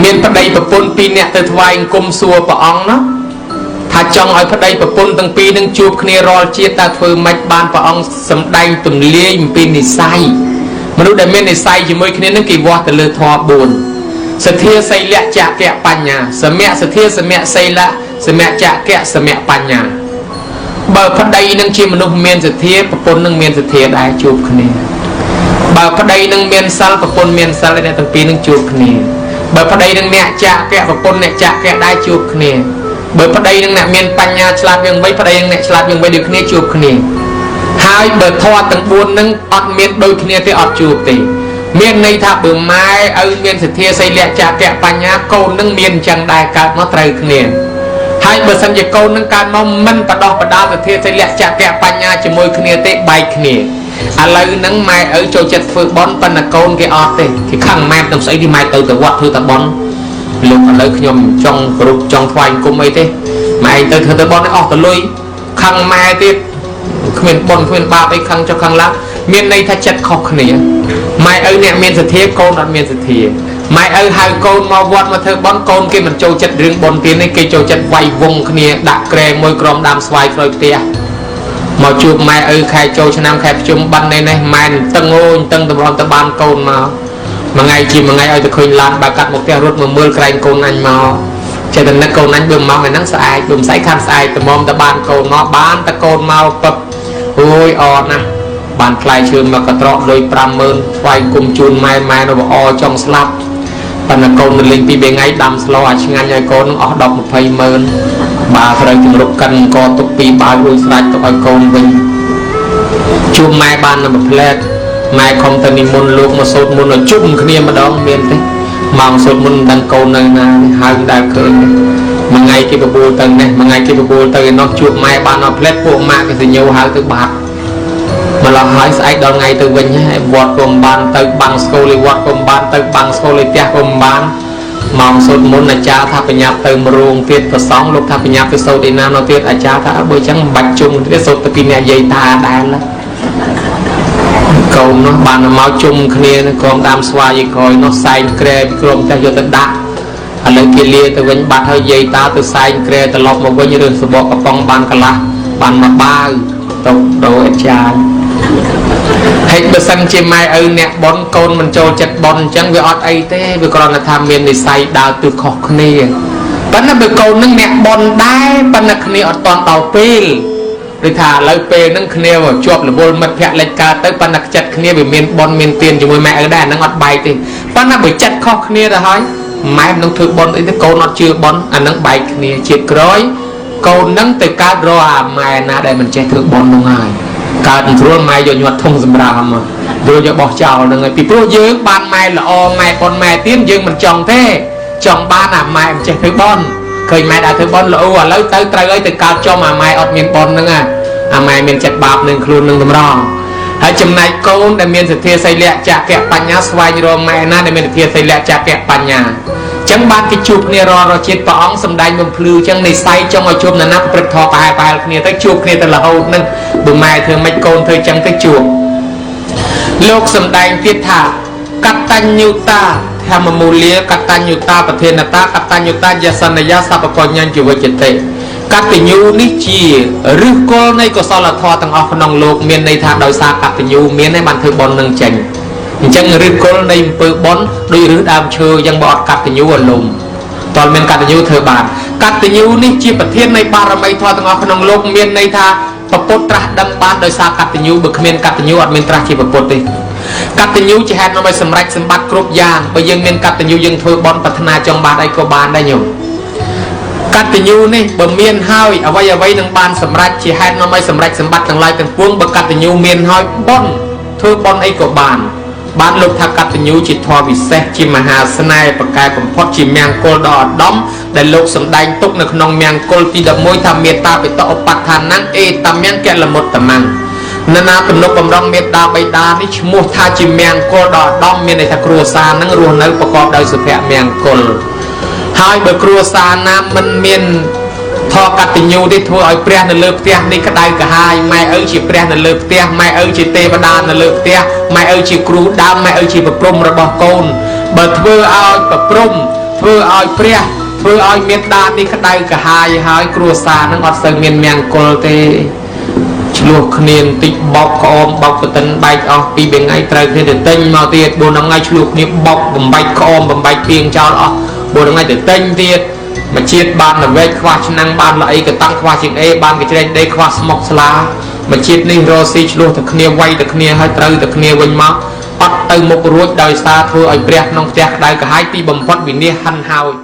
មានប្តីប្រពន្ធពីរនាក់ទៅថ្វាយអង្គមសួរព្រះអង្គណាថាចង់ឲ្យប្តីប្រពន្ធទាំងពីរនឹងជួបគ្នារាល់ជាតិតើធ្វើម៉េចបានព្រះអង្គសម្ដែងទម្លាយអំពីនិស័យមនុស្សដែលមាននិស័យជាមួយគ្នានឹងគេវាស់ទៅលើធម៌4សទ្ធាសីលៈចកៈបញ្ញាសមៈសទ្ធាសមៈសីលៈសមៈចកៈសមៈបញ្ញាបើប្តីនឹងជាមនុស្សមានសទ្ធាប្រពន្ធនឹងមានសទ្ធាដែរជួបគ្នាបើប្តីនឹងមានសិលប្រពន្ធមានសិលអ្នកទាំងពីរនឹងជួបគ្នាបើប្តីនឹងអ្នកចកៈប្រពន្ធអ្នកចកៈដែរជួបគ្នាបើប្តីនឹងអ្នកមានបញ្ញាឆ្លាតយ៉ាងម៉េចប្តីនឹងអ្នកឆ្លាតយ៉ាងម៉េចដូចគ្នាជួបគ្នាហើយបើធម៌ទាំង4នឹងអត់មានដូចគ្នាទេអត់ជួបទេមានន័យថាបើម៉ែឪមានសទ្ធាសីលៈចកៈបញ្ញាកូននឹងមានអញ្ចឹងដែរកើតមកត្រូវគ្នាហើយបើសិនជាកូននឹងកើតមកមិនបដោះបដាលសទ្ធាសីលៈចកៈបញ្ញាជាមួយគ្នាទេបែកគ្នាឥឡូវហ្នឹងម៉ែឪចូលចិត្តធ្វើបន់ប៉ុន្តែកូនគេអត់ទេគេខឹងម៉ែទៅស្អីទីម៉ែទៅទៅវត្តធ្វើតែបន់លោកឥឡូវខ្ញុំចង់គោរពចង់ថ្វាយអង្គមអីទេម៉ែឯងទៅធ្វើទៅបន់អស់ទៅលុយខឹងម៉ែទៀតគ្មានបន់គ្មានបាបអីខឹងចុះខឹងឡើងមានន័យថាចិត្តខុសគ្នាម៉ែឪអ្នកមានសទ្ធាកូនអត់មានសទ្ធាម៉ែឪហៅកូនមកវត្តមកធ្វើបន់កូនគេមិនចូលចិត្តរឿងបន់ទៀតនេះគេចូលចិត្តវាយវងគ្នាដាក់ក្រែមួយក្រុមដើមស្វាយក្រោយផ្ទះមកជួបម៉ែឪខែចូលឆ្នាំខែប្រជុំបិណ្ឌនេះម៉ែតឹងអូនតឹងតម្រាំទៅបានកូនមកមួយថ្ងៃជាមួយថ្ងៃឲ្យទៅឃើញឡានបើកាត់មកផ្ទះរត់មកមើលក្រែងកូនអញមកចេះតែនឹកកូនអញបើមកថ្ងៃហ្នឹងស្អែកបើមិនស្អែកខានស្អែកតម្រាំទៅបានកូនមកបានតកូនមកពឹបអូយអត់ណាស់បានថ្លៃឈើមកកត្រកលុយ50000ថ្វាយគុំជូនម៉ែម៉ែនៅអចង់ស្លាប់ប៉ុន្តែកូននៅលេងពី3ថ្ងៃដាំស្លអាឆ្ងាញ់ឲ្យកូននឹងអស់10 20ម៉ឺនបើត្រូវជំរុកកិនកទុកពីបាវរួចស្រេចទុកឲ្យកូនវិញជួបម៉ែបាននៅមួយផ្លែតម៉ែខំទៅនិមន្តលោកមកសូត្រមន្តឲ្យជុំគ្នាម្ដងមានទេម៉ោងសូត្រមន្តមិនដឹងកូននៅណាហៅមិនដែលឃើញមួយថ្ងៃគេបបួលទៅនេះមួយថ្ងៃគេបបួលទៅឯនោះជួបម៉ែបានមកផ្លែតពួកម៉ាក់គេសញ្ញោហៅទៅបាត់ម្ល៉េះហើយស្អែកដល់ថ្ងៃទៅវិញហើយវត្តក៏មិនបានទៅបាំងស្គូលឯវត្តក៏មិនបានទៅបាំងស្គូលឯផ្ទះក៏មិនបានម៉ោងសូត្រមន្តអាចារ្យថាបញ្ញាប់ទៅមរងទៀតប្រសងលោកថាបញ្ញាប់ទៅសូត្រឯណានៅទៀតអាចារ្យថាបើចឹងមិនបាច់ជុំទៀតសូត្រទៅពីអ្នកយាយតាដែរកូននោះបានមកជុំគ្នាក្រុមដើមស្វាយក្រោយនោះសែងក្រែពីក្រុមផ្ទះយកទៅដាក់ឥឡូវគេលាទៅវិញបាត់ហើយយាយតាទៅសែងក្រែត្រឡប់មកវិញរឿងសបកកំប៉ុងបានកន្លះបានមកបាវទៅដូរអាចារ្យហើយបើសិនជាម៉ែឪអ្នកបន់កូនមិនចូលចិត្តបន់អញ្ចឹងវាអត់អីទេវាគ្រាន់តែថាមាននិស័យដើរទិសខុសគ្នាប៉ុន្តែបើកូននឹងអ្នកបន់ដែរប៉ុន្តែគ្នាអត់តន់ដល់ពេលដូចថាឥឡូវពេលហ្នឹងគ្នាជាប់រវល់មិត្តភក្តិលេចកើតទៅប៉ុន្តែចិត្តគ្នាវាមានបន់មានទានជាមួយម៉ែឪដែរអាហ្នឹងអត់បែកទេប៉ុន្តែបើចិត្តខុសគ្នាទៅហើយម៉ែមិននឹងធ្វើបន់អីទេកូនអត់ជឿបន់អាហ្នឹងបែកគ្នាជាតិក្រោយកូនហ្នឹងទៅកើតរកអាម៉ែណាដែលមិនចេះធ្វើបន់នោះហើយកើតស្រួលម៉ែយកញាត់ធំសម្រាមយកយកបោះចោលហ្នឹងហើយពីព្រោះយើងបានម៉ែល្អម៉ែបន់ម៉ែទៀនយើងមិនចង់ទេចង់បានអាម៉ែមិនចេះធ្វើបន់ឃើញម៉ែដើរធ្វើបន់ល្អឥឡូវទៅត្រូវឲ្យទៅកើតចំអាម៉ែអត់មានបន់ហ្នឹងអាម៉ែមានចិត្តបាបនឹងខ្លួននឹងតម្រង់ហើយចំណែកកូនដែលមានសទ្ធាសីលៈចកៈបញ្ញាស្វែងរកម៉ែណាដែលមានសទ្ធាសីលៈចកៈបញ្ញាចឹងបានគេជួបគ្នារាល់រជាតិព្រះអង្គសម្ដែងបំភ្លឺចឹងនិស័យចង់ឲ្យជួបនរណាប្រព្រឹត្តធម៌ប្រហែលប្រហែលគ្នាទៅជួបគ្នាទៅរហូតនឹងបើម៉ែធ្វើម៉េចកូនធ្វើចឹងទៅជួបលោកសម្ដែងទៀតថាកតញ្ញូតាធម្មមូលាកតញ្ញូតាប្រធានតាកតញ្ញូតាយសនយាសពកញ្ញជីវិចតិកតញ្ញូនេះជាឫសគល់នៃកុសលធម៌ទាំងអស់ក្នុងលោកមានន័យថាដោយសារកតញ្ញូមានឯងបានធ្វើបុណ្យនឹងចេញអញ្ចឹងឫសគល់នៃអំពើបុណ្យដូចឫសដើមឈើអញ្ចឹងបើអត់កតញ្ញូអលំតើមានកតញ្ញូធ្វើបានកតញ្ញូនេះជាប្រធាននៃបារមីធម៌ទាំងអស់ក្នុងលោកមានន័យថាពពុទ្ធត្រាស់ដឹងបានដោយសារកតញ្ញូបើគ្មានកតញ្ញូអត់មានត្រាស់ជាពពុទ្ធទេកតញ្ញូជាហេតុនាំឲ្យសម្រេចសម្បត្តិគ្រប់យ៉ាងបើយើងមានកតញ្ញូយើងធ្វើបុណ្យប្រាថ្នាចង់បានអីក៏បានដែរញោមកតញ្ញូនេះបើមានហើយអ្វីអ្វីនឹងបានសម្រេចជាហេតុនាំឲ្យសម្រេចសម្បត្តិទាំងឡាយទាំងពួងបើកតញ្ញូមានហើយបុណ្យធ្វើបុណ្យអីក៏បានបានលោកថាកតញ្ញូជាធម៌វិសេសជាមហាស្នេហ៍ប្រកែបំផុតជាមង្គលដ៏ឧត្តមដែលលោកសម្ដែងទុកនៅក្នុងមង្គលទី11ថាមេត្តាបិតឧបដ្ឋានំអេតមង្គលមុត្តមੰនណាទំនុកបំរុងមេត្តាបិតានេះឈ្មោះថាជាមង្គលដ៏ឧត្តមមានន័យថាគ្រួសារនឹងរស់នៅប្រកបដោយសុភមង្គលហើយបើគ្រួសារណាមិនមាន ធម៌កតញ្ញូទេធ្វើឲ្យព្រះនៅលើផ្ទះនេះក្តៅក្រហាយម៉ែឪជាព្រះនៅលើផ្ទះម៉ែឪជាទេវតានៅលើផ្ទះម៉ែឪជាគ្រូដើមម៉ែឪជាប្រព្រំរបស់កូនបើធ្វើឲ្យប្រព្រំ ធ្វើឲ្យព្រះធ្វើឲ្យមេដានេះក្តៅក្រហាយហើយគ្រួសារនឹងអត់សូវមានមង្គលទេឆ្លោះគ្នាបន្តិចបោកក្អមបោកកតិនបែកអស់ពី3ថ្ងៃត្រូវគ្នាទៅទិញមកទៀត4ថ្ងៃឆ្លោះគ្នាបោកបំបែកក្អមបំបែកពីងចោលអស់4ថ្ងៃទៅទិញទៀតមួយជាតិបានល្វែកខ្វះឆ្នាំងបានល្អីកតាំងខ្វះជាងអេបានកច្រែកដីខ្វះស្មុកស្លាមួយជាតិនេះរស់ស៊ីឆ្លោះទៅគ្នាវាយទៅគ្នាហើយត្រូវទៅគ្នាវិញមកអត់ទៅមុខរួចដោយសារធ្វើឲ្យព្រះក្នុងផ្ទះក្តៅក្រហាយទីបំផុតវិនាសហិនហើយ។